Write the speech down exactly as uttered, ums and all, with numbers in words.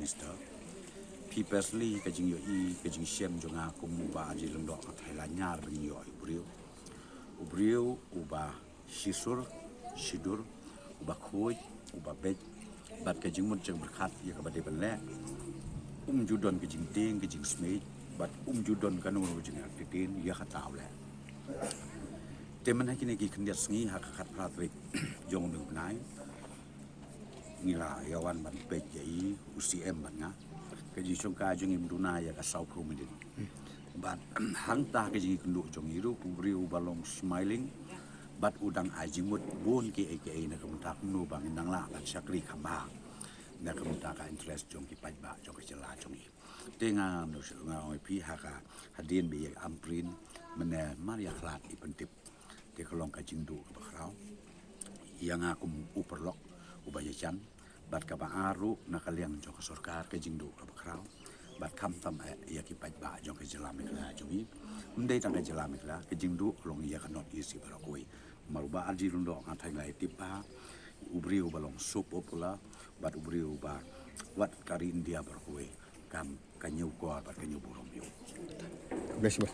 Minister, phi personally ka jingïohi, ka jingshem jong nga kum u Bah R J Lyngdoh, nga thait la ñiar ba ngin ïoh u briew. U briew uba shisur, shidur, uba khuid, uba beit, bad ka jingmut jingpyrkhat ïa kaba dei ban leh. Um ju don ka jingtieng, ka jingsmit, bad um ju don kano kano ka jingaktitin ïa kata u leh. Te mynta ha kine ki khyndiat sngi ha ka khatphra tarik jong une u bnai, ngi la ïa wan ban peit ïa i, u C M bad nga. Ka jingshongkai jong ngi ym duna ïa ka sawphew minit. Bad hangta ka jingïakynduh jong i ruh, u briew uba long smiling, bad u dang ai jingmut bun kiei kiei na ka bynta kumno ba ngin nang lah ban shakri kham bha na ka bynta ka interest jong ki paidbah jong ka jylla jong ngi. Te nga, nga ong ïa phi ha ka hadien ba ïa ka Ampareen mynne mar ïa khlad i pyntip. Te ka long ka jingduh kaba khraw ïa nga kum u paralok uba ïajan, bad kaba ar ruh na ka liang jong ka sorkar, ka jingduh kaba khraw. Bad khamtam eh ïa ki paidbah jong ka jylla Meghalaya jong ngi. Ym dei tang ka jylla Meghalaya, ka jingduh ka long ïa ka North East baroh kawei. Namar u Bah R J Lyngdoh nga thait la ïa tip ba u briew uba long so popular, bad u briew uba wat ka ri India baroh kawei kam ka ñiewkor bad ka ñiewburom ïa u. Bless you.